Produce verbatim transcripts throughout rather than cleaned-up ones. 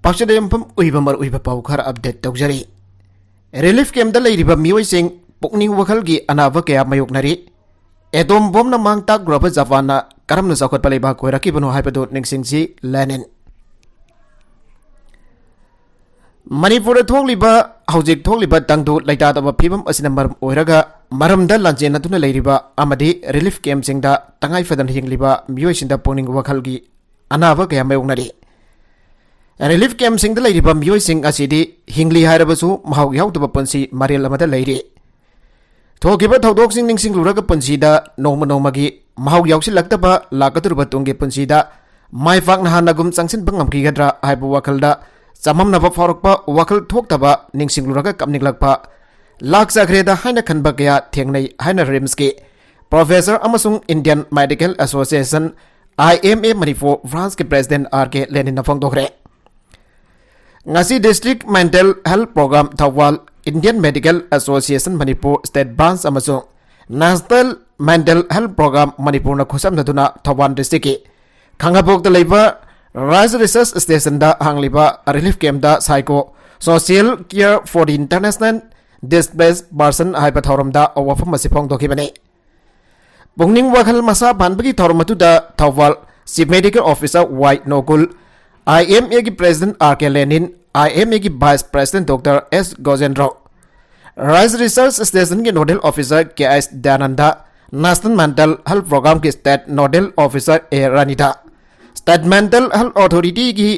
ꯑꯁꯤꯗ ꯌꯨꯝꯐꯝ ꯑꯣꯏꯕ ꯃꯔꯨꯑꯣꯏꯕ ꯄꯥꯎ ꯈꯔ ꯑꯞꯗꯦꯠ ꯇꯧꯖꯔꯤ꯫ ꯔꯤꯂꯤꯐ ꯀꯦꯝꯞꯇ ꯂꯩꯔꯤꯕ ꯃꯤꯑꯣꯏꯁꯤꯡ ꯄꯨꯛꯅꯤꯡ ꯋꯥꯈꯜꯒꯤ ꯑꯅꯥꯕ ꯀꯌꯥ ꯃꯥꯌꯣꯛꯅꯔꯤ꯫ ꯑꯦꯇꯣꯝ ꯕꯣꯝꯅ ꯃꯥꯡ ꯇꯥꯛꯂꯨꯔꯕ ꯖꯄꯥꯟꯅ ꯀꯔꯝꯅ ꯆꯥꯎꯈꯠꯄ ꯂꯩꯕꯥꯛ ꯑꯣꯏꯔꯛꯈꯤꯕꯅꯣ ꯍꯥꯏꯕꯗꯨ ꯅꯤꯡꯁꯤꯡꯁꯤ꯫ ꯂꯦꯅꯤꯟ꯫ ꯃꯅꯤꯄꯨꯔꯗ ꯊꯣꯛꯂꯤꯕ, ꯍꯧꯖꯤꯛ ꯊꯣꯛꯂꯤꯕ ꯇꯪꯗꯨ ꯂꯩꯇꯥꯗꯕ ꯐꯤꯕꯝ ꯑꯁꯤꯅ ꯃꯔꯝ ꯑꯣꯏꯔꯒ ꯃꯔꯝꯗ ꯂꯥꯟꯖꯦꯟꯅꯗꯨꯅ ꯂꯩꯔꯤꯕ ꯑꯃꯗꯤ ꯔꯤꯂꯤꯐ ꯀꯦꯝꯞꯁꯤꯡꯗ ꯇꯉꯥꯏ ꯐꯗꯅ ꯍꯤꯡꯂꯤꯕ ꯃꯤꯑꯣꯏꯁꯤꯡꯗ ꯄꯨꯛꯅꯤꯡ ꯋꯥꯈꯜꯒꯤ ꯑꯅꯥꯕ ꯀꯌꯥ ꯃꯥꯌꯣꯛꯅꯔꯤ꯫ ꯔꯤꯂꯤꯐ ꯀꯦꯝꯞꯁꯤꯡꯗ ꯂꯩꯔꯤꯕ ꯃꯤꯑꯣꯏꯁꯤꯡ ꯑꯁꯤꯗꯤ ꯍꯤꯡꯂꯤ ꯍꯥꯏꯔꯕꯁꯨ ꯃꯍꯥꯎ ꯌꯥꯎꯗꯕ ꯄꯨꯟꯁꯤ ꯃꯔꯦꯜ ꯑꯃꯗ ꯂꯩꯔꯤ꯫ ꯊꯣꯛꯈꯤꯕ ꯊꯧꯗꯣꯛꯁꯤꯡ ꯅꯤꯡꯁꯤꯡꯂꯨꯔꯒ ꯄꯨꯟꯁꯤꯗ ꯅꯣꯡꯃ ꯅꯣꯡꯃꯒꯤ ꯃꯍꯥꯎ ꯌꯥꯎꯁꯤꯜꯂꯛꯇꯕ ꯂꯥꯛꯀꯗꯧꯔꯤꯕ ꯇꯨꯡꯒꯤ ꯄꯨꯟꯁꯤꯗ ꯃꯥꯏ ꯄꯥꯛꯅ ꯍꯥꯟꯅꯒꯨꯝ ꯆꯪꯁꯤꯟꯕ ꯉꯝꯈꯤꯒꯗ꯭ꯔꯥ ꯍꯥꯏꯕ ꯋꯥꯈꯜꯗ ꯆꯃꯝꯅꯕ ꯐꯥꯎꯔꯛꯄ, ꯋꯥꯈꯜ ꯊꯣꯛꯇꯕ, ꯅꯤꯡꯁꯤꯡꯂꯨꯔꯒ ꯀꯞꯅꯤꯡꯂꯛꯄ, ꯂꯥꯛꯆꯈ꯭ꯔꯦꯗ ꯍꯥꯏꯅ ꯈꯟꯕ ꯀꯌꯥ ꯊꯦꯡꯅꯩ ꯍꯥꯏꯅ ꯔꯤꯝꯁꯀꯤ ꯄ꯭ꯔꯣꯐꯦꯁꯔ ꯑꯃꯁꯨꯡ Indian medical association, I M A, Manipur ꯕ꯭ꯔꯥꯟꯁꯀꯤ ꯄ꯭ꯔꯦꯁꯤꯗꯦꯟꯠ ꯑꯥꯔ ꯀꯦ ꯂꯦꯅꯤꯟꯅ ꯐꯣꯡꯗꯣꯛꯈ꯭ꯔꯦ꯫ ꯉꯁꯤ district mental health programme Thoubal, Indian medical association Manipur state branch ꯑꯃꯁꯨꯡ ꯅꯦꯁꯅꯦꯜ ꯃꯦꯟꯇꯦꯜ ꯍꯦꯜꯊ ꯄ꯭ꯔꯣꯒ꯭ꯔꯥꯝ ꯃꯅꯤꯄꯨꯔꯅ ꯈꯨꯠꯁꯝꯅꯗꯨꯅ ꯊꯧꯕꯥꯜ ꯗꯤꯁꯇ꯭ꯔꯤꯛꯀꯤ ꯈꯥꯉꯕꯣꯛꯇ ꯂꯩꯕ ꯔꯥꯏꯖ ꯔꯤꯁꯔꯁ ꯁ꯭ꯇꯦꯁꯟꯗ ꯍꯥꯡꯂꯤꯕ ꯔꯤꯂꯤꯐ ꯀꯦꯝꯞꯇ psycho social care for the international displaced person ꯍꯥꯏꯕ ꯊꯧꯔꯝꯗ ꯋꯥꯐꯝ ꯑꯁꯤ ꯐꯣꯡꯗꯣꯛꯈꯤꯕꯅꯤ꯫ ꯄꯨꯛꯅꯤꯡ ꯋꯥꯈꯜ ꯃꯁꯥ ꯐꯍꯟꯕꯒꯤ ꯊꯧꯔꯝ ꯑꯗꯨꯗ Thoubal chief medical officer Y Nokul, I M ꯑꯦꯒꯤ president R K Lenin, I M ꯑꯦꯒꯤ vice president doctor S Gojendro, rise resource ꯁ꯭ꯇꯦꯁꯟꯒꯤ nodal officer K H Dayananda, national mental health ꯄ꯭ꯔꯣꯒ꯭ꯔꯥꯝꯒꯤ state nodal officer A Ranida, state mental health ꯑꯣꯊꯣꯔꯤꯇꯤꯒꯤ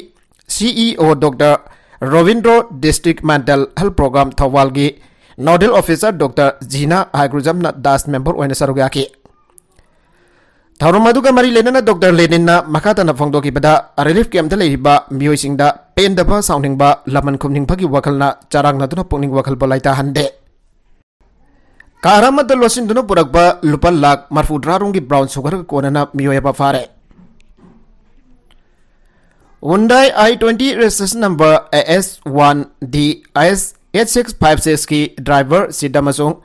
C E O doctor Robindro, district mental health programme ꯊꯧꯕꯥꯜꯒꯤ nodal officer doctor Jina ꯍꯥꯏꯒ꯭ꯔꯨꯖꯝꯅ dais member ꯑꯣꯏꯅ ꯁꯔꯨꯛ ꯌꯥꯈꯤ꯫ ꯊꯧꯔꯝ ꯑꯗꯨꯒ ꯃꯔꯤ ꯂꯩꯅꯅ ꯗꯣꯛꯇꯔ ꯂꯦꯅꯤꯟꯅ ꯃꯈꯥ ꯇꯥꯅ ꯐꯣꯡꯗꯣꯛꯈꯤꯕꯗ, ꯔꯤꯂꯤꯐ ꯀꯦꯝꯞꯇ ꯂꯩꯔꯤꯕ ꯃꯤꯑꯣꯏꯁꯤꯡꯗ ꯄꯦꯟꯗꯕ, ꯁꯥꯎꯅꯤꯡꯕ, ꯂꯃꯟ ꯈꯨꯝꯅꯤꯡꯕꯒꯤ ꯋꯥꯈꯜꯅ ꯆꯔꯥꯡꯅꯗꯨꯅ ꯄꯨꯛꯅꯤꯡ ꯋꯥꯈꯜꯕꯨ ꯂꯩꯇꯥꯍꯟꯗꯦ꯫ ꯀꯥꯔ ꯑꯃꯗ ꯂꯣꯠꯁꯤꯟꯗꯨꯅ ꯄꯨꯔꯛꯄ ꯂꯨꯄꯥ ꯂꯥꯈ ꯃꯔꯐꯨ ꯇꯔꯥ ꯔꯣꯝꯒꯤ ꯕ꯭ꯔꯥꯎꯟ ꯁꯨꯒꯔꯒ ꯀꯣꯟꯅꯅ ꯃꯤꯑꯣꯏ ꯑꯃ ꯐꯥꯔꯦ꯫ Hyundai i twenty registration number A S one D S eight six five six ꯀꯤ ꯗ꯭ꯔꯥꯏꯚꯔ ꯁꯤꯠ ꯑꯃꯁꯨꯡ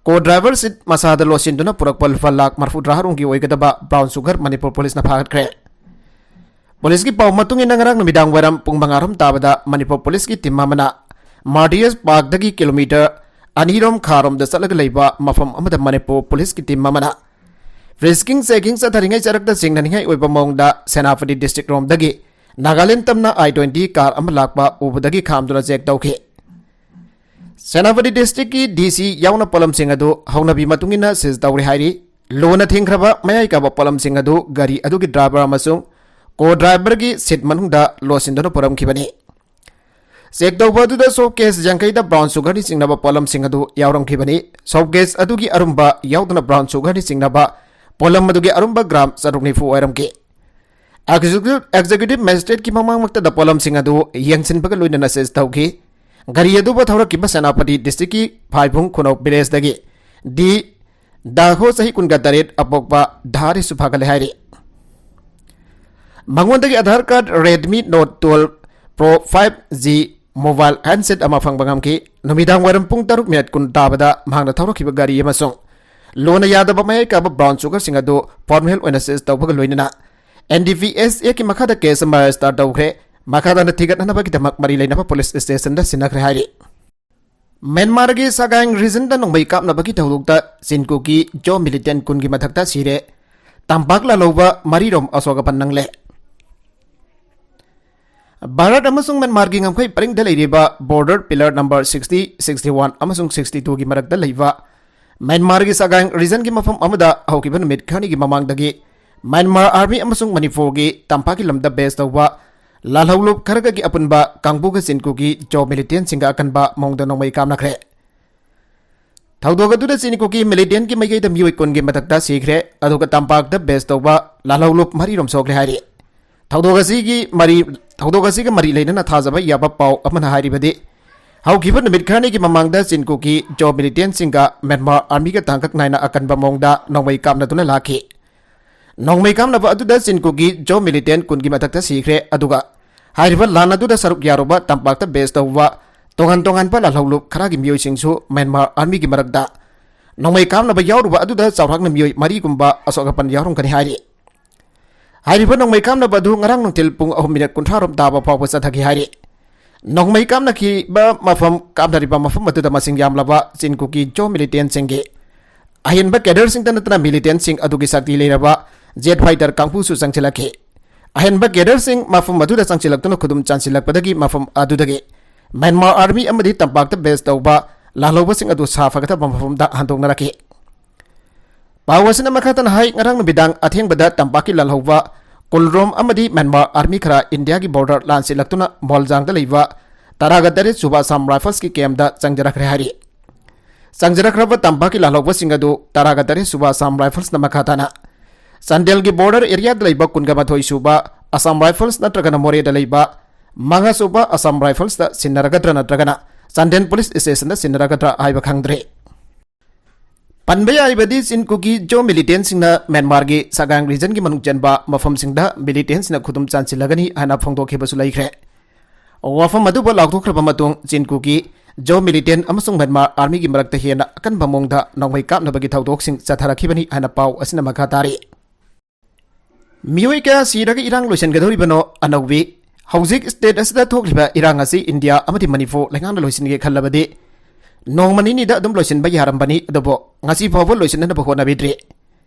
ꯀꯣ ꯗ꯭ꯔꯥꯏꯚꯔ ꯁꯤꯠ ꯃꯁꯥꯗ ꯂꯣꯠꯁꯤꯟꯗꯨꯅ ꯄꯨꯔꯛꯄ ꯂꯨꯄꯥ ꯂꯥꯈ ꯃꯔꯐꯨ ꯇꯔꯥ ꯔꯣꯝꯒꯤ ꯑꯣꯏꯒꯗꯕ ꯕ꯭ꯔꯥꯎꯟ ꯁꯨꯒꯔ ꯃꯅꯤꯄꯨꯔ ꯄꯨꯂꯤꯁꯅ ꯐꯥꯒꯠꯈ꯭ꯔꯦ꯫ ꯄꯨꯂꯤꯁꯀꯤ ꯄꯥꯎ ꯃꯇꯨꯡ ꯏꯟꯅ, ꯉꯔꯥꯡ ꯅꯨꯃꯤꯗꯥꯡ ꯋꯥꯏꯔꯝ ꯄꯨꯡ ꯃꯉꯥ ꯔꯣꯝ ꯇꯥꯕꯗ ꯃꯅꯤꯄꯨꯔ ꯄꯨꯂꯤꯁꯀꯤ ꯇꯤꯝ ꯑꯃꯅ ꯃꯥꯔ ꯗꯤ ꯑꯦꯁ ꯄꯥꯔꯛꯇꯒꯤ ꯀꯤꯂꯣꯃꯤꯇꯔ ꯑꯅꯤ ꯔꯣꯝ ꯈꯥꯔꯣꯝꯗ ꯆꯠꯂꯒ ꯂꯩꯕ ꯃꯐꯝ ꯑꯃꯗ ꯃꯅꯤꯄꯨꯔ ꯄꯨꯂꯤꯁꯀꯤ ꯇꯤꯝ ꯑꯃꯅ ꯐ꯭ꯔꯤꯁꯀꯤꯡ ꯆꯦꯀꯤꯡ ꯆꯠꯊꯔꯤꯉꯩ ꯆꯔꯛꯇ ꯆꯤꯡꯅꯅꯤꯡꯉꯥꯏ ꯑꯣꯏꯕ ꯃꯑꯣꯡꯗ ꯁꯦꯅꯥꯄꯇꯤ ꯗꯤꯁꯇ꯭ꯔꯤꯛ ꯔꯣꯝꯗꯒꯤ ꯅꯥꯒꯥꯂꯦꯟ ꯇꯝꯅ ꯑꯥꯏ ꯇ꯭ꯋꯦꯟꯇꯤ ꯀꯥꯔ ꯑꯃ ꯂꯥꯛꯄ ꯎꯕꯗꯒꯤ ꯈꯥꯝꯗꯨꯅ ꯆꯦꯛ ꯇꯧꯈꯤ꯫ ꯁꯦꯅꯥꯄꯇꯤ ꯗꯤꯁꯇ꯭ꯔꯤꯛꯀꯤ ꯗꯤ ꯁꯤ ꯌꯥꯎꯅ ꯄꯣꯠꯂꯝꯁꯤꯡ ꯑꯗꯨ ꯍꯧꯅꯕꯤ ꯃꯇꯨꯡ ꯏꯟꯅ ꯁꯤꯖ ꯇꯧꯔꯦ ꯍꯥꯏꯔꯤ꯫ ꯂꯨꯅ ꯊꯤꯡꯈ꯭ꯔꯕ ꯃꯌꯥꯏ ꯀꯥꯕ ꯄꯣꯠꯂꯝꯁꯤꯡ ꯑꯗꯨ ꯒꯥꯔꯤ ꯑꯗꯨꯒꯤ ꯗ꯭ꯔꯥꯏꯚꯔ ꯑꯃꯁꯨꯡ ꯀꯣ ꯗ꯭ꯔꯥꯏꯚꯔꯒꯤ ꯁꯤꯠ ꯃꯅꯨꯡꯗ ꯂꯣꯠꯁꯤꯟꯗꯨꯅ ꯄꯨꯔꯝꯈꯤꯕꯅꯤ꯫ ꯆꯦꯛ ꯇꯧꯕ ꯑꯗꯨꯗ ꯁꯣꯞ ꯀꯦꯁ ꯌꯥꯡꯈꯩꯗ ꯕ꯭ꯔꯥꯎꯟ ꯁꯨꯒꯔꯅ ꯆꯤꯡꯅꯕ ꯄꯣꯠꯂꯝꯁꯤꯡ ꯑꯗꯨ ꯌꯥꯎꯔꯝꯈꯤꯕꯅꯤ꯫ ꯁꯣꯞ ꯀꯦꯁ ꯑꯗꯨꯒꯤ ꯑꯔꯨꯝꯕ ꯌꯥꯎꯗꯅ ꯕ꯭ꯔꯥꯎꯟ ꯁꯨꯒꯔꯅ ꯆꯤꯡꯅꯕ ꯄꯣꯠꯂꯝ ꯑꯗꯨꯒꯤ ꯑꯔꯨꯝꯕ ꯒ꯭ꯔꯥꯝ ꯆꯥꯇ꯭ꯔꯨꯛ ꯅꯤꯐꯨ ꯑꯣꯏꯔꯝꯈꯤ꯫ ꯑꯦꯛꯖꯤꯀ꯭ꯌꯨꯇꯤꯚ, ꯑꯦꯛꯖꯤꯀ꯭ꯌꯨꯇꯤꯚ ꯃꯦꯖꯤꯁꯇ꯭ꯔꯦꯠꯀꯤ ꯃꯃꯥꯡꯃꯛꯇꯗ ꯄꯣꯠꯂꯝꯁꯤꯡ ꯑꯗꯨ ꯌꯦꯡꯁꯤꯟꯕꯒ ꯂꯣꯏꯅꯅ ꯁꯤꯖ ꯇꯧꯈꯤ꯫ ꯒꯥꯔꯤ ꯑꯗꯨꯕꯨ ꯊꯧꯔꯛꯈꯤꯕ ꯁꯦꯅꯥꯄꯇꯤ ꯗꯤꯁꯇ꯭ꯔꯤꯛꯀꯤ ꯐꯥꯏꯕꯨꯡ ꯈꯨꯅꯧ ꯚꯤꯂꯦꯖꯇꯒꯤ ꯗꯤ ꯗꯥꯈꯣ, ꯆꯍꯤ ꯀꯨꯟꯒ ꯇꯔꯦꯠ, ꯑꯄꯣꯛꯄ ꯙꯥꯔꯤꯁꯨ ꯐꯥꯒꯠꯂꯦ ꯍꯥꯏꯔꯤ꯫ ꯃꯉꯣꯟꯗꯒꯤ Aadhaar card, Redmi note twelve pro five G mobile handset ꯑꯃ ꯐꯪꯕ ꯉꯝꯈꯤ꯫ ꯅꯨꯃꯤꯗꯥꯡ ꯋꯥꯏꯔꯝ ꯄꯨꯡ ꯇꯔꯨꯛ ꯃꯤꯅꯠ ꯀꯨꯟ ꯇꯥꯕꯗ ꯃꯍꯥꯛꯅ ꯊꯧꯔꯛꯈꯤꯕ ꯒꯥꯔꯤ ꯑꯃꯁꯨꯡ ꯂꯣꯟꯅ ꯌꯥꯗꯕ ꯃꯌꯥꯏ ꯀꯥꯕ ꯕ꯭ꯔꯥꯎꯟ ꯁꯨꯒꯔꯁꯤꯡ ꯑꯗꯨ ꯐꯣꯔꯃꯦꯜ ꯑꯣꯏꯅ ꯁꯤꯖ ꯇꯧꯕꯒ ꯂꯣꯏꯅꯅ ꯑꯦꯟ ꯗꯤ ꯄꯤ ꯑꯦꯁ ꯑꯦꯛꯀꯤ ꯃꯈꯥꯗ ꯀꯦꯁ ꯑꯃ ꯔꯦꯖꯤꯁꯇꯥꯔ ꯇꯧꯈ꯭ꯔꯦ꯫ ꯃꯈꯥ ꯇꯥꯅ ꯊꯤꯒꯠꯅꯅꯕꯒꯤꯗꯃꯛ ꯃꯔꯤ ꯂꯩꯅꯕ ꯄꯨꯂꯤꯁ ꯁ꯭ꯇꯦꯁꯟꯗ ꯁꯤꯟꯅꯈ꯭ꯔꯦ ꯍꯥꯏꯔꯤ꯫ ꯃ꯭ꯌꯥꯟꯃꯥꯔꯒꯤ ꯁꯒꯥꯏꯡ ꯔꯤꯖꯟꯗ ꯅꯣꯡꯃꯩ ꯀꯥꯞꯅꯕꯒꯤ ꯊꯧꯗꯣꯛꯇ ꯆꯤꯟ ꯀꯨꯀꯤ ꯖꯣ ꯃꯤꯂꯤꯇꯦꯟ ꯀꯨꯟꯒꯤ ꯃꯊꯛꯇ ꯁꯤꯔꯦ꯫ ꯇꯝꯄꯥꯛ ꯂꯥꯜꯍꯧꯕ ꯃꯔꯤꯔꯣꯝ ꯑꯁꯣꯛ ꯑꯄꯟ ꯅꯪꯂꯦ꯫ ꯚꯥꯔꯠ ꯑꯃꯁꯨꯡ ꯃ꯭ꯌꯥꯟꯃꯥꯔꯒꯤ ꯉꯝꯈꯩ ꯄꯔꯤꯡꯗ ꯂꯩꯔꯤꯕ border pillar number sixty, sixty one ꯑꯃꯁꯨꯡ ꯁꯤꯛꯁꯇꯤ ꯇꯨꯒꯤ ꯃꯔꯛꯇ ꯂꯩꯕ ꯃ꯭ꯌꯥꯟꯃꯥꯔꯒꯤ ꯁꯒꯥꯏꯡ ꯔꯤꯖꯟꯒꯤ ꯃꯐꯝ ꯑꯃꯗ ꯍꯧꯈꯤꯕ ꯅꯨꯃꯤꯠ ꯈꯔꯅꯤꯒꯤ ꯃꯃꯥꯡꯗꯒꯤ ꯃ꯭ꯌꯥꯟꯃꯥꯔ ꯑꯥꯔꯃꯤ ꯑꯃꯁꯨꯡ ꯃꯅꯤꯄꯨꯔꯒꯤ ꯇꯝꯄꯥꯛꯀꯤ ꯂꯝꯗ ꯕꯦꯁ ꯇꯧꯕ ꯂꯥꯜꯍꯧꯂꯨꯞ ꯈꯔꯒꯒꯤ ꯑꯄꯨꯟꯕ ꯀꯥꯡꯕꯨꯒ ꯆꯤꯟ ꯀꯨꯀꯤ ꯖꯣ ꯃꯤꯂꯤꯇꯦꯟꯁꯤꯡꯒ ꯑꯀꯟꯕ ꯃꯑꯣꯡꯗ ꯅꯣꯡꯃꯩ ꯀꯥꯞꯅꯈ꯭ꯔꯦ꯫ ꯊꯧꯗꯣꯛ ꯑꯗꯨꯗ ꯆꯤꯅꯤ ꯀꯨꯀꯤ ꯃꯤꯂꯤꯇꯦꯟꯒꯤ ꯃꯥꯏꯀꯩꯗ ꯃꯤꯑꯣꯏ ꯀꯨꯟꯒꯤ ꯃꯊꯛꯇ ꯁꯤꯈ꯭ꯔꯦ, ꯑꯗꯨꯒ ꯇꯝꯄꯥꯛꯇ ꯕꯦꯁ ꯇꯧꯕ ꯂꯥꯜꯍꯧꯂꯨꯞ ꯃꯔꯤꯔꯣꯝ ꯁꯣꯛꯂꯦ ꯍꯥꯏꯔꯤ꯫ ꯊꯧꯗꯣꯛ ꯑꯁꯤꯒꯤ ꯃꯔꯤ, ꯊꯧꯗꯣꯛ ꯑꯁꯤꯒ ꯃꯔꯤ ꯂꯩꯅꯅ ꯊꯥꯖꯕ ꯌꯥꯕ ꯄꯥꯎ ꯑꯃꯅ ꯍꯥꯏꯔꯤꯕꯗꯤ, ꯍꯧꯈꯤꯕ ꯅꯨꯃꯤꯠ ꯈꯔꯅꯤꯒꯤ ꯃꯃꯥꯡꯗ ꯆꯤꯟ ꯀꯨꯀꯤ ꯖꯣ ꯃꯤꯂꯤꯇꯦꯟꯁꯤꯡꯒ ꯃ꯭ꯌꯥꯟꯃꯥꯔ ꯑꯥꯔꯃꯤꯒ ꯇꯥꯡꯀꯛ ꯅꯥꯏꯅ ꯑꯀꯟꯕ ꯃꯑꯣꯡꯗ ꯅꯣꯡꯃꯩ ꯀꯥꯞꯅꯗꯨꯅ ꯂꯥꯛꯈꯤ꯫ ꯅꯣꯡꯃꯩ ꯀꯥꯞꯅꯕ ꯑꯗꯨꯗ ꯆꯤꯟ ꯀꯨꯀꯤ ꯖꯣ ꯃꯤꯂꯤꯇꯦꯟ ꯀꯨꯟꯒꯤ ꯃꯊꯛꯇ ꯁꯤꯈ꯭ꯔꯦ, ꯑꯗꯨꯒ ꯍꯥꯏꯔꯤꯕ ꯂꯥꯟ ꯑꯗꯨꯗ ꯁꯔꯨꯛ ꯌꯥꯔꯨꯕ ꯇꯝꯄꯥꯛꯇ ꯕꯦꯁ ꯇꯧꯕ ꯇꯣꯉꯥꯟ ꯇꯣꯉꯥꯟꯕ ꯂꯥꯜꯍꯧꯂꯨꯞ ꯈꯔꯒꯤ ꯃꯤꯑꯣꯏꯁꯤꯡꯁꯨ ꯃ꯭ꯌꯥꯟꯃꯥꯔ ꯑꯥꯔꯃꯤꯒꯤ ꯃꯔꯛꯇ ꯅꯣꯡꯃꯩ ꯀꯥꯞꯅꯕ ꯌꯥꯎꯔꯨꯕ ꯑꯗꯨꯗ ꯆꯥꯎꯔꯥꯛꯅ ꯃꯤꯑꯣꯏ ꯃꯔꯤꯒꯨꯝꯕ ꯑꯁꯣꯛ ꯑꯄꯟ ꯌꯥꯎꯔꯝꯒꯅꯤ ꯍꯥꯏꯔꯤ꯫ ꯍꯥꯏꯔꯤꯕ ꯅꯣꯡꯃꯩ ꯀꯥꯞꯅꯕ ꯑꯗꯨ ꯉꯔꯥꯡ ꯅꯨꯡꯊꯤꯜ ꯄꯨꯡ ꯑꯍꯨꯝ ꯃꯤꯅꯠ ꯀꯨꯟꯊ꯭ꯔꯥ ꯔꯣꯝ ꯇꯥꯕ ꯐꯥꯎꯕ ꯆꯠꯊꯈꯤ ꯍꯥꯏꯔꯤ꯫ ꯅꯣꯡꯃꯩ ꯀꯥꯞꯅꯈꯤꯕ ꯃꯐꯝ, ꯀꯥꯞꯅꯔꯤꯕ ꯃꯐꯝ ꯑꯗꯨꯗ ꯃꯁꯤꯡ ꯌꯥꯝꯂꯕ ꯆꯤꯟ ꯀꯨꯀꯤ ꯖꯣ ꯃꯤꯂꯤꯇꯦꯟꯁꯤꯡꯒꯤ ꯑꯍꯦꯟꯕ ꯀꯦꯗꯔꯁꯤꯡꯗ ꯅꯠꯇꯅ ꯃꯤꯂꯤꯇꯦꯟꯁꯤꯡ ꯑꯗꯨꯒꯤ ꯁꯛꯇꯤ ꯂꯩꯔꯕ ꯖꯦꯠ ꯐꯥꯏꯇꯔ ꯀꯥꯡꯕꯨꯁꯨ ꯆꯪꯁꯤꯜꯂꯛꯈꯤ꯫ ꯑꯍꯦꯟꯕ ꯀꯦꯗꯔꯁꯤꯡ ꯃꯐꯝ ꯑꯗꯨꯗ ꯆꯪꯁꯤꯜꯂꯛꯇꯨꯅ ꯈꯨꯗꯨꯝ ꯆꯥꯟꯁꯤꯜꯂꯛꯄꯗꯒꯤ ꯃꯐꯝ ꯑꯗꯨꯗꯒꯤ ꯃ꯭ꯌꯥꯟꯃꯥꯔ ꯑꯥꯔꯃꯤ ꯑꯃꯗꯤ ꯇꯝꯄꯥꯛꯇ ꯕꯦꯁ ꯇꯧꯕ ꯂꯥꯜꯍꯧꯕꯁꯤꯡ ꯑꯗꯨ ꯁꯥꯐꯒꯗꯕ ꯃꯐꯝꯗ ꯍꯟꯗꯣꯛꯅꯔꯛꯈꯤ꯫ ꯄꯥꯎ ꯑꯁꯤꯅ ꯃꯈꯥ ꯇꯥꯅ ꯍꯥꯏ, ꯉꯔꯥꯡ ꯅꯨꯃꯤꯗꯥꯡ ꯑꯊꯦꯡꯕꯗ ꯇꯝꯄꯥꯛꯀꯤ ꯂꯥꯜꯍꯧꯕ ꯀꯨꯜꯔꯣꯝ ꯑꯃꯗꯤ ꯃ꯭ꯌꯥꯟꯃꯥꯔ ꯑꯥꯔꯃꯤ ꯈꯔ ꯏꯟꯗꯤꯌꯥꯒꯤ ꯕꯣꯔꯗꯔ ꯂꯥꯟꯁꯤꯜꯂꯛꯇꯨꯅ ꯃꯣꯜꯖꯥꯡꯗ ꯂꯩꯕ ꯇꯔꯥꯒ ꯇꯔꯦꯠ ꯁꯨꯕ ꯑꯁꯥꯝ ꯔꯥꯏꯐꯜꯁꯀꯤ ꯀꯦꯝꯗ ꯆꯪꯖꯔꯛꯈ꯭ꯔꯦ ꯍꯥꯏꯔꯤ꯫ ꯆꯪꯖꯔꯛꯈ꯭ꯔꯕ ꯇꯝꯄꯥꯛꯀꯤ ꯂꯥꯜꯍꯧꯕꯁꯤꯡ ꯑꯗꯨ ꯇꯔꯥꯒ ꯇꯔꯦꯠ ꯁꯨꯕ ꯑꯁꯥꯝ ꯔꯥꯏꯐꯜꯁꯅ ꯃꯈꯥ ꯇꯥꯅ ꯆꯥꯟꯗꯦꯜꯒꯤ ꯕꯣꯔꯗꯔ ꯑꯦꯔꯤꯌꯥꯗ ꯂꯩꯕ ꯀꯨꯟꯒ ꯃꯥꯊꯣꯏ ꯁꯨꯕ ꯑꯁꯥꯝ ꯔꯥꯏꯐꯜꯁ ꯅꯠꯇ꯭ꯔꯒꯅ ꯃꯣꯔꯦꯗ ꯂꯩꯕ ꯃꯉꯥ ꯁꯨꯕ ꯑꯁꯥꯝ ꯔꯥꯏꯐꯜꯁꯇ ꯁꯤꯟꯅꯔꯒꯗ꯭ꯔꯥ ꯅꯠꯇ꯭ꯔꯒꯅ ꯆꯥꯟꯗꯦꯜ ꯄꯨꯂꯤꯁ ꯁ꯭ꯇꯦꯁꯟꯗ ꯁꯤꯟꯅꯔꯒꯗ꯭ꯔꯥ ꯍꯥꯏꯕ ꯈꯪꯗ꯭ꯔꯤ꯫ ꯄꯟꯕ ꯌꯥꯏꯕꯗꯤ, ꯆꯤꯟ ꯀꯨꯀꯤ ꯖꯣ ꯃꯤꯂꯤꯇꯦꯟꯁꯤꯡꯅ ꯃ꯭ꯌꯥꯟꯃꯥꯔꯒꯤ ꯁꯒꯥꯡ ꯔꯤꯖꯟꯒꯤ ꯃꯅꯨꯡ ꯆꯟꯕ ꯃꯐꯝꯁꯤꯡꯗ ꯃꯤꯂꯤꯇꯦꯟꯁꯤꯡꯅ ꯈꯨꯗꯨꯝ ꯆꯥꯟꯁꯤꯜꯂꯒꯅꯤ ꯍꯥꯏꯅ ꯐꯣꯡꯗꯣꯛꯈꯤꯕꯁꯨ ꯂꯩꯈ꯭ꯔꯦ꯫ ꯋꯥꯐꯝ ꯑꯗꯨꯕꯨ ꯂꯥꯎꯊꯣꯛꯈ꯭ꯔꯕ ꯃꯇꯨꯡ, ꯆꯤꯟ ꯀꯨꯀꯤ ꯖꯣ ꯃꯤꯂꯤꯇꯦꯟ ꯑꯃꯁꯨꯡ ꯃ꯭ꯌꯥꯟꯃꯥꯔ ꯑꯥꯔꯃꯤꯒꯤ ꯃꯔꯛꯇ ꯍꯦꯟꯅ ꯑꯀꯟꯕ ꯃꯑꯣꯡꯗ ꯅꯣꯡꯃꯩ ꯀꯥꯞꯅꯕꯒꯤ ꯊꯧꯗꯣꯛꯁꯤꯡ ꯆꯠꯊꯔꯛꯈꯤꯕꯅꯤ ꯍꯥꯏꯅ ꯄꯥꯎ ꯑꯁꯤꯅ ꯃꯈꯥ ꯇꯥꯔꯤ꯫ ꯃꯤꯑꯣꯏ ꯀꯌꯥ ꯁꯤꯔꯒ ꯏꯔꯥꯡ ꯂꯣꯏꯁꯤꯟꯒꯗꯧꯔꯤꯕꯅꯣ? ꯑꯅꯧꯕꯤ꯫ ꯍꯧꯖꯤꯛ ꯁ꯭ꯇꯦꯠ ꯑꯁꯤꯗ ꯊꯣꯛꯂꯤꯕ ꯏꯔꯥꯡ ꯑꯁꯤ ꯏꯟꯗꯤꯌꯥ ꯑꯃꯗꯤ ꯃꯅꯤꯄꯨꯔ ꯂꯩꯉꯥꯛꯅ ꯂꯣꯏꯁꯤꯟꯒꯦ ꯈꯜꯂꯕꯗꯤ ꯅꯣꯡꯃ ꯅꯤꯅꯤꯗ ꯑꯗꯨꯝ ꯂꯣꯏꯁꯤꯟꯕ ꯌꯥꯔꯝꯕꯅꯤ, ꯑꯗꯨꯕꯨ ꯉꯁꯤ ꯐꯥꯎꯕ ꯂꯣꯏꯁꯤꯟꯅꯅꯕ ꯍꯣꯠꯅꯕꯤꯗ꯭ꯔꯤ꯫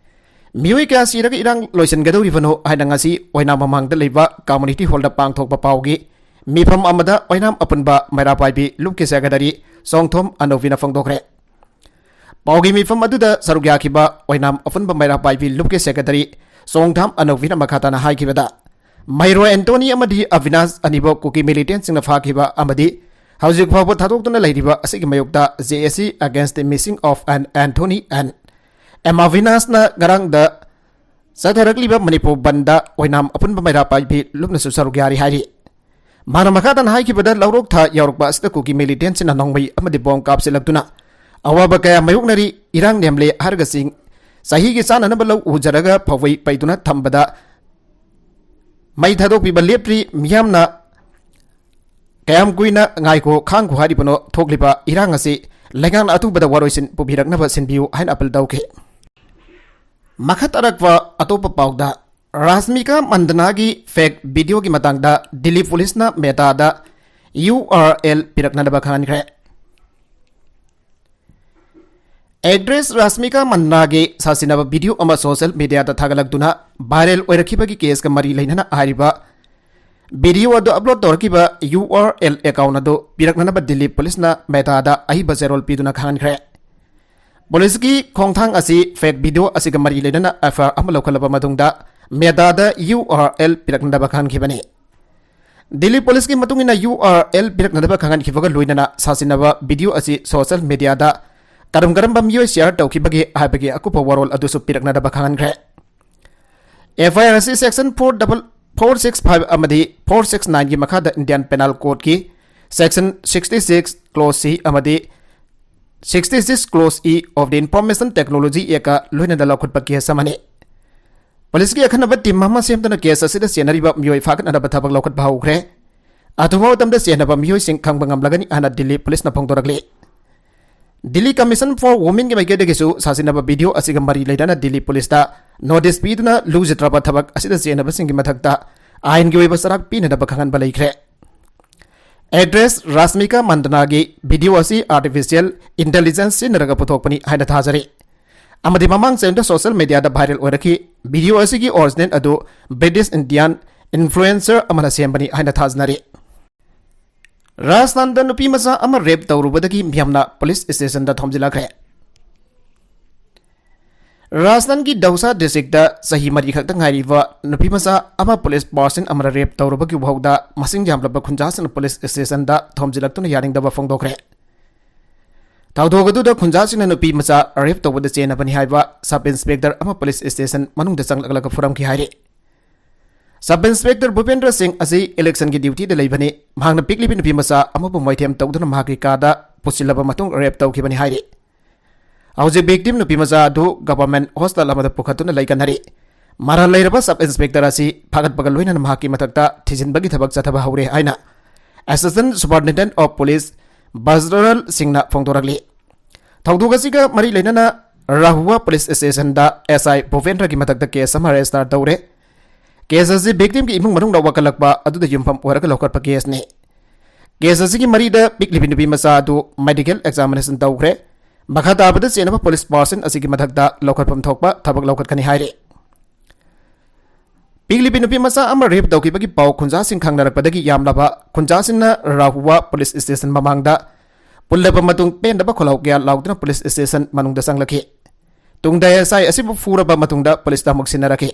ꯃꯤꯑꯣꯏ ꯀꯌꯥ ꯁꯤꯔꯒ ꯏꯔꯥꯡ ꯂꯣꯏꯁꯤꯟꯒꯗꯧꯔꯤꯕꯅꯣ ꯍꯥꯏꯅ ꯉꯁꯤ ꯑꯣꯏꯅꯥꯝ ꯃꯃꯥꯡꯗ ꯂꯩꯕ ꯀꯝꯃ꯭ꯌꯨꯅꯤꯇꯤ ꯍꯣꯜꯗ ꯄꯥꯡꯊꯣꯛꯄ ꯄꯥꯎꯒꯤ ꯃꯤꯐꯝ ꯑꯃꯗ ꯑꯣꯏꯅꯥꯝ ꯑꯄꯨꯟꯕ ꯃꯩꯔꯥ ꯄꯥꯏꯕꯤ ꯂꯨꯞꯀꯤ ꯁꯦꯀ꯭ꯔꯦꯇꯔꯤ ꯆꯣꯡꯊꯣꯝ ꯑꯅꯧꯕꯤꯅ ꯐꯣꯡꯗꯣꯛꯈ꯭ꯔꯦ꯫ ꯄꯥꯎꯒꯤ ꯃꯤꯐꯝ ꯑꯗꯨꯗ ꯁꯔꯨꯛ ꯌꯥꯈꯤꯕ ꯑꯣꯏꯅꯥꯝ ꯑꯄꯨꯟꯕ ꯃꯩꯔꯥ ꯄꯥꯏꯕꯤ ꯂꯨꯞꯀꯤ ꯁꯦꯀ꯭ꯔꯦꯇꯔꯤ ꯆꯣꯡꯊꯥꯝ ꯑꯅꯧꯕꯤꯅ ꯃꯈꯥ ꯇꯥꯅ ꯍꯥꯏꯈꯤꯕꯗ, ꯃꯍꯩꯔꯣꯏ ꯑꯦꯟꯇꯣꯅꯤ ꯑꯃꯗꯤ ꯑꯕꯤꯅꯥꯁ ꯑꯅꯤꯕꯨ ꯀꯨꯀꯤ ꯃꯤꯂꯤꯇꯦꯟꯁꯤꯡꯅ ꯐꯥꯈꯤꯕ ꯑꯃꯗꯤ ꯍꯧꯖꯤꯛ ꯐꯥꯎꯕ ꯊꯥꯗꯣꯛꯇꯨꯅ ꯂꯩꯔꯤꯕ ꯑꯁꯤꯒꯤ ꯃꯥꯌꯣꯛꯇ J A C Against the Missing of an Anthony and M Avinash ꯅ ꯉꯔꯥꯡꯗ ꯆꯠꯊꯔꯛꯂꯤꯕ ꯃꯅꯤꯄꯨꯔ ꯕꯟꯗ ꯑꯣꯏꯅꯥꯝ ꯑꯄꯨꯟꯕ ꯃꯩꯔꯥ ꯄꯥꯏꯕꯤ ꯂꯨꯞꯅꯁꯨ ꯁꯔꯨꯛ ꯌꯥꯔꯤ ꯍꯥꯏꯔꯤ꯫ ꯃꯥꯅ ꯃꯈꯥ ꯇꯥꯅ ꯍꯥꯏꯈꯤꯕꯗ, ꯂꯧꯔꯣꯛ ꯊꯥ ꯌꯧꯔꯛꯄ ꯑꯁꯤꯗ ꯀꯨꯀꯤ ꯃꯤꯂꯤꯇꯦꯟꯁꯤꯡꯅ ꯅꯣꯡꯃꯩ ꯑꯃꯗꯤ ꯕꯣꯝ ꯀꯥꯞꯁꯤꯜꯂꯛꯇꯨꯅ ꯑꯋꯥꯕ ꯀꯌꯥ ꯃꯥꯌꯣꯛꯅꯔꯤ꯫ ꯏꯔꯥꯡ ꯅꯦꯝꯂꯦ ꯍꯥꯏꯔꯒ ꯆꯤꯡ ꯆꯍꯤꯒꯤ ꯆꯥꯅꯅꯕ ꯂꯧ ꯎꯖꯔꯒ ꯐꯧꯕꯩ ꯄꯩꯗꯨꯅ ꯊꯝꯕꯗ ꯃꯩ ꯊꯥꯗꯣꯛꯄꯤꯕ ꯂꯦꯞꯇ꯭ꯔꯤ꯫ ꯃꯤꯌꯥꯝꯅ ꯀꯌꯥꯝ ꯀꯨꯏꯅ ꯉꯥꯏꯈꯣ ꯈꯥꯡꯈꯣ ꯍꯥꯏꯔꯤꯕꯅꯣ? ꯊꯣꯛꯂꯤꯕ ꯏꯔꯥꯡ ꯑꯁꯤ ꯂꯩꯉꯥꯛꯅ ꯑꯊꯨꯕꯗ ꯋꯥꯔꯣꯏꯁꯤꯟ ꯄꯨꯕꯤꯔꯛꯅꯕ ꯁꯤꯟꯕꯤꯌꯨ ꯍꯥꯏꯅ ꯑꯄꯤꯜ ꯇꯧꯈꯤ꯫ ꯃꯈꯥ ꯇꯥꯔꯛꯄ ꯑꯇꯣꯞꯄ ꯄꯥꯎꯗ, ꯔꯥꯁꯃꯤꯀꯥ ꯃꯟꯗꯅꯥꯒꯤ ꯐꯦꯛ ꯚꯤꯗꯤꯑꯣꯒꯤ ꯃꯇꯥꯡꯗ ꯗꯤꯜꯂꯤ ꯄꯨꯂꯤꯁꯅ ꯃꯦꯇꯥꯗ ꯌꯨ ꯑꯥꯔ ꯑꯦꯜ ꯄꯤꯔꯛꯅꯅꯕ ꯈꯪꯍꯟꯈ꯭ꯔꯦ꯫ ꯑꯦꯛꯇ꯭ꯔꯦꯁ ꯔꯥꯁꯃꯤꯀꯥ ꯃꯟꯗꯅꯥꯒꯤ ꯁꯥꯁꯤꯟꯅꯕ ꯚꯤꯗꯤꯑꯣ ꯑꯃ ꯁꯣꯁꯤꯌꯦꯜ ꯃꯤꯗꯤꯌꯥꯗ ꯊꯥꯒꯠꯂꯛꯇꯨꯅ ꯚꯥꯏꯔꯦꯜ ꯑꯣꯏꯔꯛꯈꯤꯕꯒꯤ ꯀꯦꯁꯀ ꯃꯔꯤ ꯂꯩꯅꯅ ꯍꯥꯏꯔꯤꯕ ꯚꯤꯗꯤꯑꯣ ꯑꯗꯨ ꯑꯞꯂꯣꯗ ꯇꯧꯔꯛꯈꯤꯕ ꯌꯨ ꯑꯥꯔ ꯑꯦꯜ ꯑꯦꯀꯥꯎꯟ ꯑꯗꯨ ꯄꯤꯔꯛꯅꯅꯕ ꯗꯤꯜꯂꯤ ꯄꯨꯂꯤꯁꯅ ꯃꯦꯇꯥꯗ ꯑꯏꯕ ꯆꯦꯔꯣꯜ ꯄꯤꯗꯨꯅ ꯈꯪꯍꯟꯈ꯭ꯔꯦ꯫ ꯄꯨꯂꯤꯁꯀꯤ ꯈꯣꯡꯊꯥꯡ ꯑꯁꯤ ꯐꯦꯛ ꯚꯤꯗꯤꯑꯣ ꯑꯁꯤꯒ ꯃꯔꯤ ꯂꯩꯅꯅ ꯑꯦꯐ ꯑꯥꯏ ꯑꯥꯔ ꯑꯃ ꯂꯧꯈꯠꯂꯕ ꯃꯇꯨꯡꯗ ꯃꯦꯇꯥꯗ ꯌꯨ ꯑꯥꯔ ꯑꯦꯜ ꯄꯤꯔꯛꯅꯅꯕ ꯈꯪꯍꯟꯈꯤꯕꯅꯤ꯫ ꯗꯤꯜꯂꯤ ꯄꯨꯂꯤꯁꯀꯤ ꯃꯇꯨꯡ ꯏꯟꯅ ꯌꯨ ꯑꯥꯔ ꯑꯦꯜ ꯄꯤꯔꯛꯅꯅꯕ ꯈꯪꯍꯟꯈꯤꯕꯒ ꯂꯣꯏꯅꯅ ꯁꯥꯁꯤꯟꯅꯕ ꯚꯤꯗꯤꯑꯣ ꯑꯁꯤ ꯁꯣꯁꯤꯌꯦꯜ ꯃꯤꯗꯤꯌꯥꯗ ꯀꯔꯝ ꯀꯔꯝꯕ ꯃꯤꯑꯣꯏ ꯁꯤꯌꯥꯔ ꯇꯧꯈꯤꯕꯒꯦ ꯍꯥꯏꯕꯒꯤ ꯑꯀꯨꯞꯄ ꯋꯥꯔꯣꯜ ꯑꯗꯨꯁꯨ ꯄꯤꯔꯛꯅꯅꯕ ꯈꯪꯍꯟꯈ꯭ꯔꯦ꯫ ꯑꯦꯐ ꯑꯥꯏ ꯑꯥꯔ ꯑꯁꯤ section four double, four six five ꯑꯃꯗꯤ ꯐꯣꯔ ꯁꯤꯛꯁ ꯅꯥꯏꯟꯒꯤ ꯃꯈꯥꯗ ꯏꯟꯗꯤꯌꯥꯟ ꯄꯦꯅꯥꯜ ꯀꯣꯗꯀꯤ section sixty six clause C ꯑꯃꯗꯤ sixty six clause E of the information technology ꯑꯦꯛꯀ ꯂꯣꯏꯅꯅ ꯂꯧꯈꯠꯄ ꯀꯦꯁ ꯑꯃꯅꯤ꯫ ꯄꯨꯂꯤꯁꯀꯤ ꯑꯈꯟꯅꯕ ꯇꯤꯝ ꯑꯃ ꯁꯦꯝꯗꯨꯅ ꯀꯦꯁ ꯑꯁꯤꯗ ꯆꯦꯟꯅꯔꯤꯕ ꯃꯤꯑꯣꯏ ꯐꯥꯒꯠꯅꯅꯕ ꯊꯕꯛ ꯂꯧꯈꯠꯄ ꯍꯧꯈ꯭ꯔꯦ꯫ ꯑꯊꯨꯕ ꯃꯇꯝꯗ ꯆꯦꯟꯅꯕ ꯃꯤꯑꯣꯏꯁꯤꯡ ꯈꯪꯕ ꯉꯝꯂꯒꯅꯤ ꯍꯥꯏꯅ ꯗꯤꯜꯂꯤ ꯄꯨꯂꯤꯁꯅ ꯐꯣꯡꯗꯣꯔꯛꯂꯤ꯫ ꯗꯤꯜꯂꯤ ꯀꯃꯤꯁꯟ ꯐꯣꯔ ꯋꯨꯃꯦꯟꯒꯤ ꯃꯥꯏꯀꯩꯗꯒꯤꯁꯨ ꯁꯥꯁꯤꯟꯅꯕ ꯚꯤꯗꯤꯑꯣ ꯑꯁꯤꯒ ꯃꯔꯤ ꯂꯩꯅꯅ ꯗꯤꯜꯂꯤ ꯄꯨꯂꯤꯁꯇ ꯅꯣꯇꯤꯁ ꯄꯤꯗꯨꯅ ꯂꯨꯖꯗ꯭ꯔꯕ ꯊꯕꯛ ꯑꯁꯤꯗ ꯆꯦꯟꯅꯕꯁꯤꯡꯒꯤ ꯃꯊꯛꯇ ꯑꯥꯏꯟꯒꯤ ꯑꯣꯏꯕ ꯆꯔꯥꯛ ꯄꯤꯅꯅꯕ ꯈꯪꯍꯟꯕ ꯂꯩꯈ꯭ꯔꯦ꯫ ꯑꯦꯛꯇ꯭ꯔꯦꯁ ꯔꯥꯁꯃꯤꯀꯥ ꯃꯟꯗꯅꯥꯒꯤ ꯚꯤꯗꯤꯑꯣ ꯑꯁꯤ ꯑꯥꯔꯇꯤꯐꯤꯁꯤꯌꯦꯜ ꯏꯟꯇꯦꯂꯤꯖꯦꯟꯁ ꯁꯤꯖꯤꯟꯅꯔꯒ ꯄꯨꯊꯣꯛꯄꯅꯤ ꯍꯥꯏꯅ ꯊꯥꯖꯔꯤ꯫ ꯑꯃꯗꯤ ꯃꯃꯥꯡ ꯆꯌꯣꯜꯗ ꯁꯣꯁꯤꯌꯦꯜ ꯃꯤꯗꯤꯌꯥꯗ ꯚꯥꯏꯔꯦꯜ ꯑꯣꯏꯔꯛꯈꯤ꯫ ꯚꯤꯗꯤꯑꯣ ꯑꯁꯤꯒꯤ ꯑꯣꯔꯤꯖꯤꯅꯦꯜ ꯑꯗꯨ ꯕ꯭ꯔꯤꯇꯤꯁ ꯏꯟꯗꯤꯌꯥꯟ ꯏꯟꯐ꯭ꯂꯨꯑꯦꯟꯁꯔ ꯑꯃꯅ ꯁꯦꯝꯕꯅꯤ ꯍꯥꯏꯅ ꯊꯥꯖꯅꯔꯤ꯫ ꯔꯥꯖꯁꯊꯥꯟꯗ ꯅꯨꯄꯤ ꯃꯆꯥ ꯑꯃ ꯔꯦꯞ ꯇꯧꯔꯨꯕꯗꯒꯤ ꯃꯤꯌꯥꯝꯅ ꯄꯨꯂꯤꯁ ꯁ꯭ꯇꯦꯁꯟꯗ ꯊꯣꯝꯖꯤꯜꯂꯛꯈ꯭ꯔꯦ꯫ ꯔꯥꯖꯁꯊꯥꯟꯒꯤ ꯗꯧꯁꯥ ꯗꯤꯁꯇ꯭ꯔꯤꯛꯇ ꯆꯍꯤ ꯃꯔꯤ ꯈꯛꯇ ꯉꯥꯏꯔꯤꯕ ꯅꯨꯄꯤ ꯃꯆꯥ ꯑꯃ ꯄꯨꯂꯤꯁ ꯄꯥꯔꯁꯟ ꯑꯃꯅ ꯔꯦꯞ ꯇꯧꯔꯨꯕꯒꯤ ꯋꯥꯍꯧꯗ ꯃꯁꯤꯡ ꯌꯥꯝꯂꯕ ꯈꯨꯟꯖꯥꯁꯤꯡꯅ ꯄꯨꯂꯤꯁ ꯁ꯭ꯇꯦꯁꯟꯗ ꯊꯣꯝꯖꯤꯜꯂꯛꯇꯨꯅ ꯌꯥꯅꯤꯡꯗꯕ ꯐꯣꯡꯗꯣꯛꯈ꯭ꯔꯦ꯫ ꯊꯧꯗꯣꯛ ꯑꯗꯨꯗ ꯈꯨꯟꯖꯥꯁꯤꯡꯅ ꯅꯨꯄꯤ ꯃꯆꯥ ꯔꯦꯞ ꯇꯧꯕꯗ ꯆꯦꯟꯅꯕꯅꯤ ꯍꯥꯏꯕ ꯁꯕ ꯏꯟꯁꯄꯦꯛꯇꯔ ꯑꯃ ꯄꯨꯂꯤꯁ ꯁ꯭ꯇꯦꯁꯟ ꯃꯅꯨꯡꯗ ꯆꯪꯂꯛꯂꯒ ꯐꯨꯔꯝꯈꯤ ꯍꯥꯏꯔꯤ꯫ ꯁꯕ ꯏꯟꯁꯄꯦꯛꯇꯔ ꯚꯨꯄꯦꯟꯗ꯭ꯔ ꯁꯤꯡ ꯑꯁꯤ ꯏꯂꯦꯛꯁꯟꯒꯤ ꯗ꯭ꯌꯨꯇꯤꯗ ꯂꯩꯕꯅꯤ꯫ ꯃꯍꯥꯛꯅ ꯄꯤꯛꯂꯤꯕꯤ ꯅꯨꯄꯤ ꯃꯆꯥ ꯑꯃꯕꯨ ꯃꯣꯏꯊꯦꯝ ꯇꯧꯗꯨꯅ ꯃꯍꯥꯛꯀꯤ ꯀꯥꯗ ꯄꯨꯁꯤꯜꯂꯕ ꯃꯇꯨꯡ ꯔꯦꯞ ꯇꯧꯈꯤꯕꯅꯤ ꯍꯥꯏꯔꯤ꯫ ꯍꯧꯖꯤꯛ ꯚꯤꯛꯇꯤꯝ ꯅꯨꯄꯤ ꯃꯆꯥ ꯑꯗꯨ ꯒꯚꯔꯟꯃꯦꯟꯠ ꯍꯣꯁꯄꯤꯇꯥꯜ ꯑꯃꯗ ꯄꯨꯈꯠꯇꯨꯅ ꯂꯩꯀꯟꯅꯔꯤ꯫ ꯃꯔꯥꯜ ꯂꯩꯔꯕ ꯁꯕ ꯏꯟꯁꯄꯦꯛꯇꯔ ꯑꯁꯤ ꯐꯥꯒꯠꯄꯒ ꯂꯣꯏꯅꯅ ꯃꯍꯥꯛꯀꯤ ꯃꯊꯛꯇ ꯊꯤꯖꯤꯟꯕꯒꯤ ꯊꯕꯛ ꯆꯠꯊꯕ ꯍꯧꯔꯦ ꯍꯥꯏꯅ ꯑꯦꯁꯤꯁꯇꯦꯟꯠ ꯁꯨꯄꯔꯤꯟꯇꯦꯟꯗꯦꯟꯠ ꯑꯣꯐ ꯄꯨꯂꯤꯁ ꯕꯖꯔꯜ ꯁꯤꯡꯅ ꯐꯣꯡꯗꯣꯔꯛꯂꯤ꯫ ꯊꯧꯗꯣꯛ ꯑꯁꯤꯒ ꯃꯔꯤ ꯂꯩꯅꯅ ꯔꯥꯍꯨꯋꯥ ꯄꯨꯂꯤꯁ ꯁ꯭ꯇꯦꯁꯟꯗ ꯑꯦꯁ ꯑꯥꯏ ꯚꯨꯄꯦꯟꯗ꯭ꯔꯒꯤ ꯃꯊꯛꯇ ꯀꯦꯁ ꯑꯃ ꯔꯦꯖꯤꯁꯇꯥꯔ ꯇꯧꯔꯦ꯫ ꯀꯦꯁ ꯑꯁꯤ ꯚꯤꯛꯇꯤꯝꯒꯤ ꯏꯃꯨꯡ ꯃꯅꯨꯡꯅ ꯋꯥꯀꯠꯂꯛꯄ ꯑꯗꯨꯗ ꯌꯨꯝꯐꯝ ꯑꯣꯏꯔꯒ ꯂꯧꯈꯠꯄ ꯀꯦꯁꯅꯤ꯫ ꯀꯦꯁ ꯑꯁꯤꯒꯤ ꯃꯔꯤꯗ ꯄꯤꯛꯂꯤꯕꯤ ꯅꯨꯄꯤ ꯃꯆꯥ ꯑꯗꯨ ꯃꯦꯗꯤꯀꯦꯜ ꯑꯦꯛꯖꯥꯃꯤꯅꯦꯁꯟ ꯇꯧꯈ꯭ꯔꯦ꯫ ꯃꯈꯥ ꯇꯥꯕꯗ ꯆꯦꯟꯅꯕ ꯄꯨꯂꯤꯁ ꯄꯥꯔꯁꯟ ꯑꯁꯤꯒꯤ ꯃꯊꯛꯇ ꯂꯧꯈꯠꯐꯝ ꯊꯣꯛꯄ ꯊꯕꯛ ꯂꯧꯈꯠꯀꯅꯤ ꯍꯥꯏꯔꯤ꯫ ꯄꯤꯛꯂꯤꯕꯤ ꯅꯨꯄꯤ ꯃꯆꯥ ꯑꯃ ꯔꯦꯞ ꯇꯧꯈꯤꯕꯒꯤ ꯄꯥꯎ ꯈꯨꯟꯖꯥꯁꯤꯡ ꯈꯪꯅꯔꯛꯄꯗꯒꯤ ꯌꯥꯝꯂꯕ ꯈꯨꯟꯖꯥꯁꯤꯡꯅ ꯔꯥꯍꯨꯋꯥ ꯄꯨꯂꯤꯁ ꯁ꯭ꯇꯦꯁꯟ ꯃꯃꯥꯡꯗ ꯄꯨꯜꯂꯕ ꯃꯇꯨꯡ ꯄꯦꯟꯗꯕ ꯈꯣꯜꯂꯥꯎ ꯀꯌꯥ ꯂꯥꯎꯗꯨꯅ ꯄꯨꯂꯤꯁ ꯁ꯭ꯇꯦꯁꯟ ꯃꯅꯨꯡꯗ ꯆꯪꯂꯛꯈꯤ꯫ ꯇꯨꯡꯗ ꯑꯦꯁ ꯑꯥꯏ ꯑꯁꯤꯕꯨ ꯐꯨꯔꯕ ꯃꯇꯨꯡꯗ ꯄꯨꯂꯤꯁꯇ ꯑꯃꯨꯛ ꯁꯤꯟꯅꯔꯛꯈꯤ꯫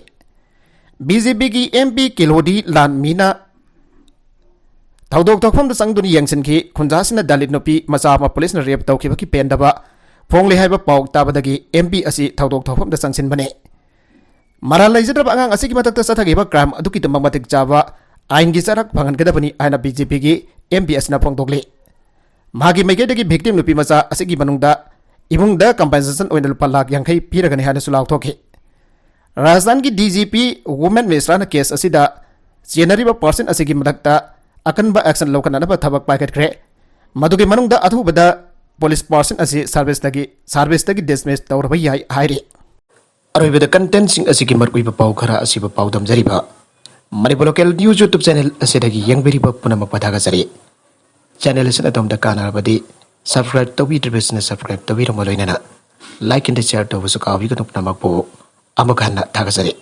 ꯕꯤ ꯖꯦ ꯄꯤꯒꯤ ꯑꯦꯝ ꯄꯤ ꯀꯤꯂꯣꯗꯤ ꯂꯥꯟꯃꯤꯅ ꯊꯧꯗꯣꯛ ꯊꯣꯛꯐꯝꯗ ꯆꯪꯗꯨꯅ ꯌꯦꯡꯁꯤꯟꯈꯤ꯫ ꯈꯨꯟꯖꯥꯁꯤꯡꯅ ꯗꯂꯤꯠ ꯅꯨꯄꯤ ꯃꯆꯥ ꯑꯃ ꯄꯨꯂꯤꯁꯅ ꯔꯦꯞ ꯇꯧꯈꯤꯕꯒꯤ ꯄꯦꯟꯗꯕ ꯐꯣꯡꯂꯤ ꯍꯥꯏꯕ ꯄꯥꯎ ꯇꯥꯕꯗꯒꯤ ꯑꯦꯝ ꯄꯤ ꯑꯁꯤ ꯊꯧꯗꯣꯛ ꯊꯣꯛꯐꯝꯗ ꯆꯪꯁꯤꯟꯕꯅꯤ꯫ ꯃꯔꯥꯜ ꯂꯩꯖꯗ꯭ꯔꯕ ꯑꯉꯥꯡ ꯑꯁꯤꯒꯤ ꯃꯊꯛꯇ ꯆꯠꯊꯈꯤꯕ ꯀ꯭ꯔꯥꯏꯝ ꯑꯗꯨꯒꯤꯗꯃꯛ ꯃꯇꯤꯛ ꯆꯥꯕ ꯑꯥꯏꯟꯒꯤ ꯆꯔꯥꯛ ꯐꯪꯍꯟꯒꯗꯕꯅꯤ ꯍꯥꯏꯅ ꯕꯤ ꯖꯦ ꯄꯤꯒꯤ ꯑꯦꯝ ꯄꯤ ꯑꯁꯤꯅ ꯐꯣꯡꯗꯣꯛꯂꯤ꯫ ꯃꯍꯥꯛꯀꯤ ꯃꯥꯏꯀꯩꯗꯒꯤ ꯚꯤꯛꯇꯤꯝ ꯅꯨꯄꯤ ꯃꯆꯥ ꯑꯁꯤꯒꯤ ꯃꯅꯨꯡꯗ ꯏꯃꯨꯡꯗ ꯀꯝꯄꯦꯟꯁꯦꯁꯟ ꯑꯣꯏꯅ ꯂꯨꯄꯥ ꯂꯥꯈ ꯌꯥꯡꯈꯩ ꯄꯤꯔꯒꯅꯤ ꯍꯥꯏꯅꯁꯨ ꯂꯥꯎꯊꯣꯛꯈꯤ꯫ ꯔꯥꯖꯁꯊꯥꯟꯒꯤ D G P women ꯃꯤꯁ꯭ꯔꯥꯅ case ꯑꯁꯤꯗ ꯆꯦꯟꯅꯔꯤꯕ ꯄꯥꯔꯁꯟ ꯑꯁꯤꯒꯤ ꯃꯊꯛꯇ ꯑꯀꯟꯕ ꯑꯦꯛꯁꯟ ꯂꯧꯈꯠꯅꯅꯕ ꯊꯕꯛ ꯄꯥꯏꯈꯠꯈ꯭ꯔꯦ꯫ ꯃꯗꯨꯒꯤ ꯃꯅꯨꯡꯗ ꯑꯊꯨꯕꯗ ꯄꯨꯂꯤꯁ ꯄꯥꯔꯁꯟ ꯑꯁꯤ ꯁꯥꯔꯚꯤꯁꯇꯒꯤ ꯁꯥꯔꯚꯤꯁꯇꯒꯤ ꯗꯤꯁꯃꯤꯁ ꯇꯧꯔꯕ ꯌꯥꯏ ꯍꯥꯏꯔꯤ꯫ ꯑꯔꯣꯏꯕꯗ ꯀꯟꯇꯦꯟꯁꯤꯡ ꯑꯁꯤꯒꯤ ꯃꯔꯨꯑꯣꯏꯕ ꯄꯥꯎ ꯈꯔ ꯑꯁꯤꯕꯨ ꯄꯥꯎꯗꯝꯖꯔꯤꯕ ꯃꯅꯤꯄꯨꯔ ꯂꯣꯀꯦꯜ ꯅ꯭ꯌꯨꯁ ꯌꯨꯇ꯭ꯌꯨꯕ ꯆꯦꯅꯦꯜ ꯑꯁꯤꯗꯒꯤ ꯌꯦꯡꯕꯤꯔꯤꯕ ꯄꯨꯝꯅꯃꯛꯄꯨ ꯊꯥꯒꯠꯆꯔꯤ꯫ ꯆꯦꯅꯦꯜ ꯑꯁꯤꯅ ꯑꯗꯣꯝꯗ ꯀꯥꯟꯅꯔꯕꯗꯤ ꯁꯕꯁꯀ꯭ꯔꯥꯏꯕ ꯇꯧꯕꯤꯗ꯭ꯔꯤꯕꯁꯤꯡꯅ ꯁꯕꯁꯀ꯭ꯔꯥꯏꯕ ꯇꯧꯕꯤꯔꯝꯕ ꯂꯣꯏꯅꯅ ꯂꯥꯏꯛ ꯑꯦꯟ ꯁꯤꯌꯥꯔ ꯇꯧꯕꯁꯨ ꯀꯥꯎꯕꯤꯒꯅꯨ꯫ ꯄꯨꯝꯅꯃꯛꯄꯨ ꯑꯃꯨꯛ ꯍꯟꯅ ꯊꯥꯒꯠꯆꯔꯤ꯫